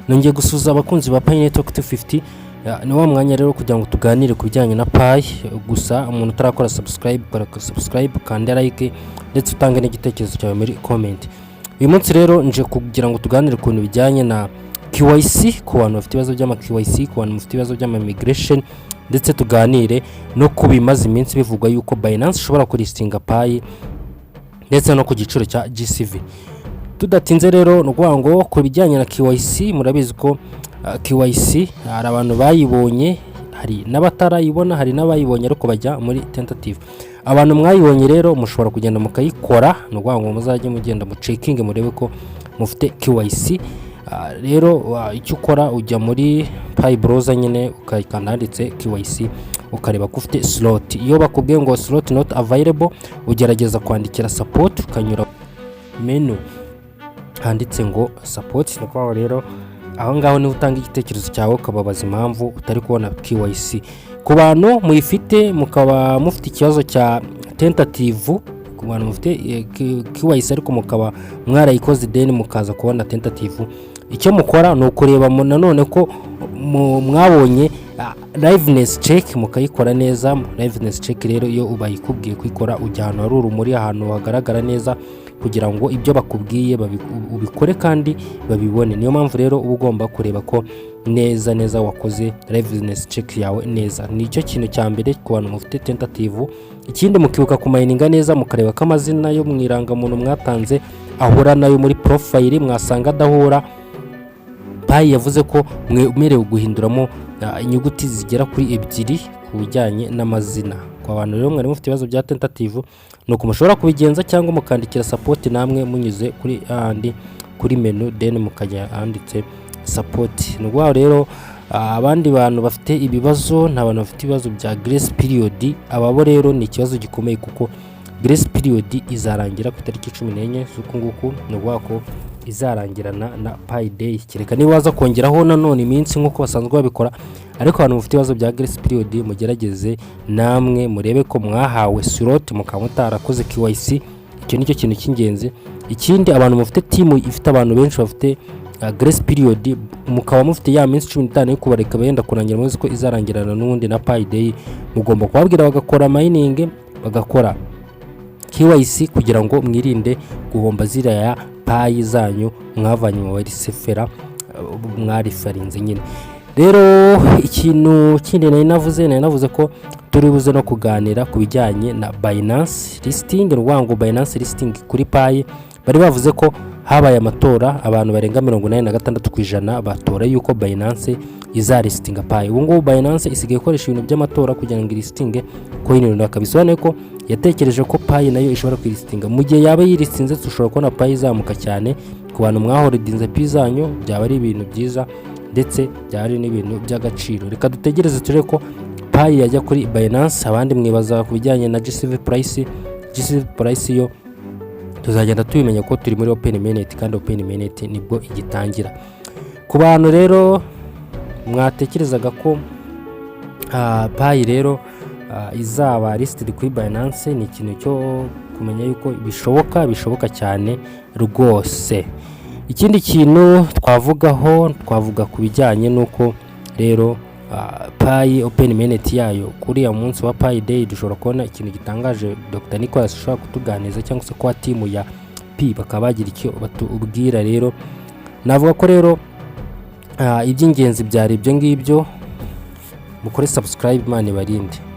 Nongeye gusuhuza abakunzi ba Pi Network 250. Ni wa mwanya rero kugira ngo tuganire ku bijyanye na Pi. Gusa umuntu utarakora subscribe, kora subscribe, kanda like, ndetse utange n'igitekerezo cyawe muri comment. Uyu munsi rero nje kugira ngo tuganire ku bintu bijyanye na KYC, ku bantu bafite ibibazo by'ama KYC, ku bantu bafite ibibazo by'ama migration, ndetse tuganire no ku bimaze iminsi bivugwa yuko Binance ishobora kulistinga Pi, ndetse no ku giciro cya GCV. Tudatinze rero, ni ukuvuga ngo ku bijyanye na KYC, murabizi ko KYC hari abantu bayibonye, hari n'abatarayibona, hari n'abayibonye ariko bajya muri tentative. Abantu mwayibonye rero mushobora kugenda mukayikora. Ni ukuvuga ngo muzajye mugenda mucheckinge, murebe ko mufite KYC. Rero icyo ukora, ujya muri Pi Browser nyine, ukayikanda handitse KYC, ukareba ko ufite slot. Iyo bakubwiye ngo "slot not available", ugerageza kwandikira support, ukanyura menu handitse ngo support. Ni ukuvuga ngo rero aho ngaho niho utanga igitekerezo cyawe, ukababaza impamvu utari kubona KYC. Ku bantu muyifite mukaba mufite ikibazo cya tentative, ku bantu mufite KYC ariko mukaba mwarayikoze, then mukaza kubona tentative, icyo mukora ni ukureba nanone ko mwabonye liveness check, mukayikora neza. Liveness check rero, iyo bayikubwiye kuyikora, ujya ahantu hari urumuri, ahantu hagaragara neza, kugira ngo ibyo bakubwiye ubikore kandi babibone. Niyo mpamvu rero uba ugomba kureba ko neza neza wakoze liveness check yawe neza. Nicyo kintu cya mbere ku bantu mufite tentative. Ikindi, mukibuka kumininga neza, mukareba ko amazina yo mu irangamuntu mwatanze ahura nayo muri profile. Mwasanga adahura, Pi yavuze ko mwemerewe guhinduramo inyuguti zigera kuri ebyiri ku bijyanye n'amazina. Ku bantu rero mwari mufite ibibazo bya tentative, ni uko mushobora kubigenza, cyangwa mukandikira support namwe munyuze kuri ahandi kuri menu, then mukajya ahanditse support. Ni ukuvuga rero abandi bantu bafite ibibazo ni abantu bafite ibibazo bya grace period. Ababo rero ni ikibazo gikomeye, kuko grace period izarangira ku itariki 14 z'uku nguku. Ni ukuvuga ko izarangirana na Pi Day, kereka niba waza kongeraho nanone iminsi nk'uko basanzwe babikora. Ariko abantu mufite ibibazo bya grace period, mugerageze namwe murebe ko mwahawe slot mukaba mutarakoze KYC. Icyo nicyo kintu cy'ingenzi. Ikindi, abantu mufite team ifite abantu benshi bafite grace period, mukaba mufite ya minsi 15 yo kubareka yenda kurangira, muzi ko izarangirana n'ubundi na Pi Day, mugomba kubabwira bagakora mining, bagakora KYC, kugira ngo mwirinde guhomba ziriya Pi zanyu mwavanye mu bareferral, mwareferrinze nyine. Rero ikintu kindi nari navuze ko turi buze no kuganira ku bijyanye na Binance listing. Ni ukuvuga ngo Binance listing kuri Pi, bari bavuze ko habaye amatora, abantu barenga 86% batora yuko Binance izalistinga Pi. Ubu ngubu Binance isigaye ikoresha ibintu by'amatora kugira ngo ilistinge coin runaka. Bisobanuye ko yatekereje ko Pi nayo ishobora kuyilistinga. Mu gihe yaba yilistinze, dushobora kubona Pi izamuka cyane. Ku bantu mwaholdinze Pi zanyu, byaba ari ibintu byiza, ndetse byaba ari n'ibintu by'agaciro. Reka dutegereze turebe ko Pi yajya kuri Binance. Abandi mwibaza ku bijyanye na GCV price, GCV price yo tuzagenda tubimenya ko turi muri open mainnet, kandi open mainnet nibwo igitangira. Ku bantu rero mwatekerezaga ko Pi rero izaba listed kuri Binance, ni ikintu cyo kumenya yuko bishoboka, bishoboka cyane rwose. Ikindi kintu twavugaho, twavuga ku bijyanye n'uko rero Pi open mainnet yayo, kuri uriya munsi wa Pi Day, dushobora kubona ikintu gitangaje Dr Nicolas ashobora kutuganiriza, cyangwa se kuba team ya Pi bakaba bagira icyo batubwira. Rero navuga ko rero iby'ingenzi byari ibyo ngibyo. Mukore subscribe, Imana ibarinde.